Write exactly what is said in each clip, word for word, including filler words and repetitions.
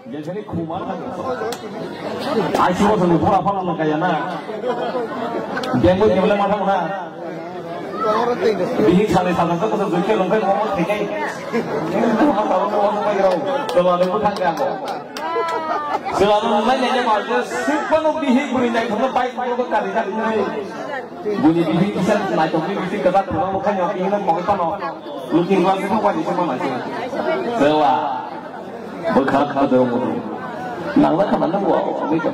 Jeseni khuma thang. Aisi bosor ni pura phala no kaya na. Bengbo kebele ma thang na. Bihik sale sale to kosa juke longkai mo thai kai. Ma tabo mo mo pai rau. Sela le mo thang ka mo. Sela no nai nai ma je sik pano bihik buri nai thang pai ko kari kari nai. Buni bihik kisa nai to bihik kisa kata thang mo kanya bihik na mo pano. Looking glass ko pa ni ko na. Sela. Bwkha kha de mo. Nangla kha nang wa o mi kha.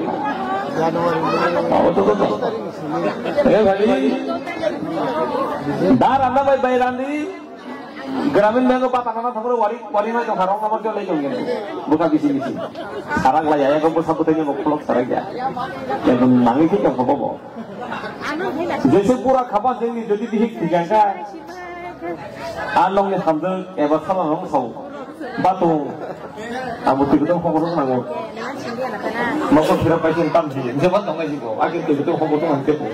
Aw to to. Eh bhai. Da randa bai bai randi. Gramin bank o pata kana thapro wari wari mai to harong namar jole jong gene. Bwkha bisi bisi. Sarak la ya ko bwsa bwtani mo khulok sarak ya. Ya nang ki ka hobo. Jese pura khaba jengni jodi bihik thigaka. Ar nokni hamjwk eba salangrok sao. Batung. Abo twi kotong hokor nango. Mokol phira paisa tam di. Jeba tongai jibo. Ake twi kotong hokor tong hangke bo.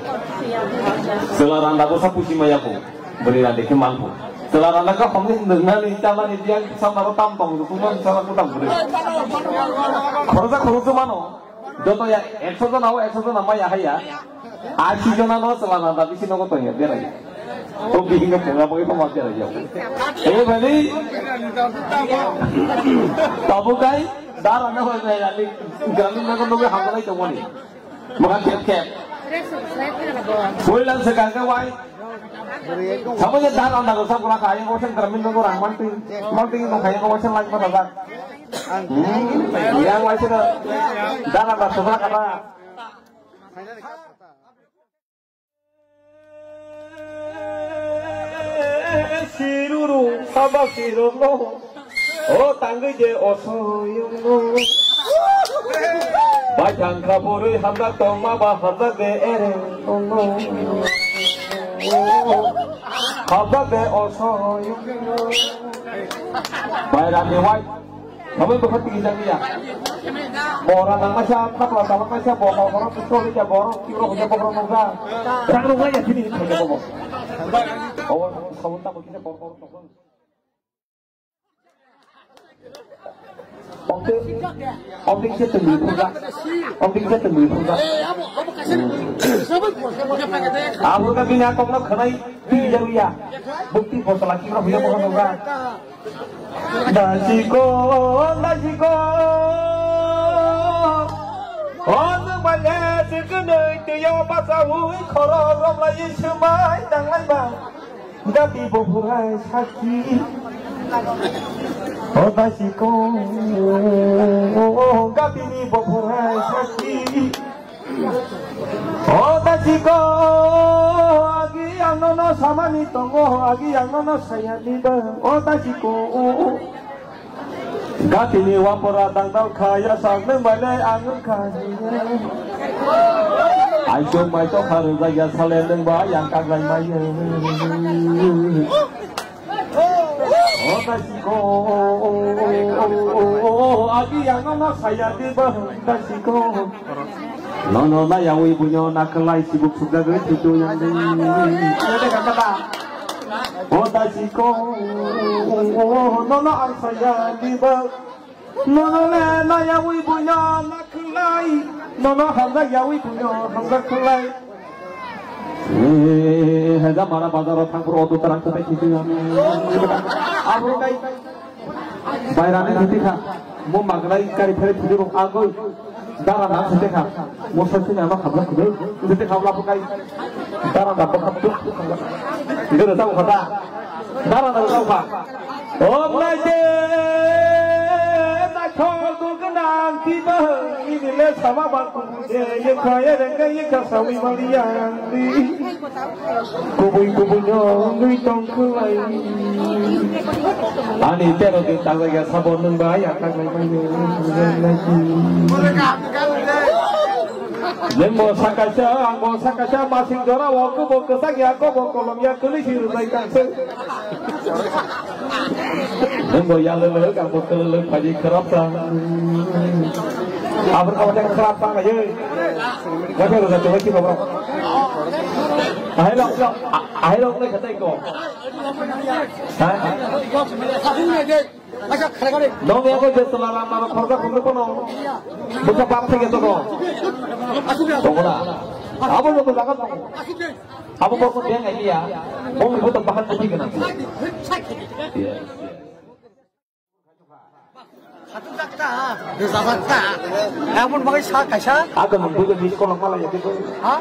Sela randa bo sapu si maya bo. Beri rande ke man bo. Sela randa ka homni nani chama ni dia sama ro tam tong. Kuma sama ku tam beri. Khoroja khoroja mano. Joto ya ekso jona o, ekso jona maya haya. Ashi jona no sela na da bisi nogo toya berai. O bihinga punga boy ko ma berai ya. Ebo bani. Tabu kai dara na hoi na ya ni gramin nogo nogo hamlai to wani. Maka kep kep. Boy lang se kangka wai. Sabo je dara na ko sab kula kai ko sen gramin nogo rang manti. Manti ko kai ko sen laj mata. Hmm, yang masih ada. Jangan tak suka kata. Siruru, haba sirolo. O tangwi je osoyongo. Bai thangkha borwi hamjak tongma ba hamjak de ere tongo. Hamjak de osoyongo. Bai rani wai. Sampai bukan tinggi jangkau ya. Orang nang masa, tak lah, tak masa, bohong, orang pistol, ya, borok, kiro, ya, borok, nungga. Orang nungga, ya, sini, ini, ya, bohong. Oh, kamu tak begitu, borok, borok, borok. Oke. Oke, kita tunggu, buka. Oke, kita tunggu, buka. Abu ka bini akok no khanai, tinggi jauh ya. Bukti bosol lagi, orang punya bohong, nungga. Dasiko, dasiko. O nwng bai le siknwi twiyo bachaui khorok romlaiwi swmai tanglaiba. Gati bophrai sakhi. O dasiko, gatini bophrai sakhi. O dasiko, agi ang nono samani tongo, agi ang nono saya diba. O dasiko, gatini wapora dangdal khaya sak nwng bai le ang wngkha. Aisuk mai tokha rwjak ya sale nwng bai ang kaklai mai. O dasiko, agi ang nono saya diba dasiko. Nono nayawi buino nakalai sibuk sukjagwi thutu yang ding. O dasiko, nono ang saya diba. Nono le nayawi buino nakalai. Nono hamjak yawi buino hamjak kalai. Eh, heda mara bazaro thangphuru auto tarang khatai khiti ya. Abro kai. Bairani khiti kha. Mo magnai kari phari phuri rok agoi. Dara na khiti kha. Mo sasi na ma khabla khudai. Khiti kha bla kai. Dara na bakha tu. Gere ta khata. Dara na ta kha. Om naide. Naithok gwnang tiba. Ini le sama bangku. Ye, ye, kha, ye, reng, ye, kha, sawi, mali, yang, di. Kubui, kubui, nyong, dui, tong, kulai. Ani tero din tang lagi sabo nung ba ya tang lagi. Neng bo sakaisa, ang bo sakaisa, masing jora, woko bo kesak ya, ko bo kolom ya, kuli si rujai kang se. Nung bo ya le le, ang bo kele le, phaji kharap sa. Abor ka wajah kharap sa, ayo. Wajah rujai tu lagi bo. Ahai lok, ahai lok le khatai ko. Ha? Nong ya ko je sala ram ma khorga khorga kono. Buka bap theke to ko. Tongla. Abo lo ko jaga tong. Abo ko ko deng ai ya. Ong ko to bahan to thik na. Iya. Emon bagwi sa kaisa. Aga nung buga miss call mala ya kito. Ha?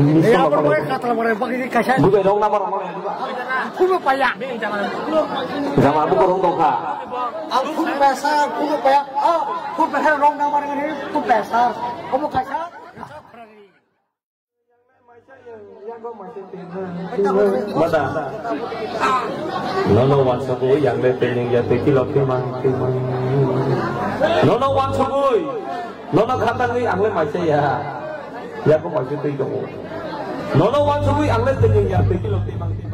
Miss call mala. Emon bagwi katla mara bagwi kaisa. Buga rong number mala ya. Kuno paya. Jama buga rong dongkha. Ang kuno paya sa, kuno paya. Ah, kuno paya wrong number ngani kuno paya sa. Omo kaisa. Mada. Nono wansugwi ang le twi nung ya twi kilo twi mang twi mang. Nono wansugwi. Nono khatangwi ang le maisa ya. Ya ko maisa twi tongo. Nono wansugwi ang le twi nung ya twi kilo twi mang twi.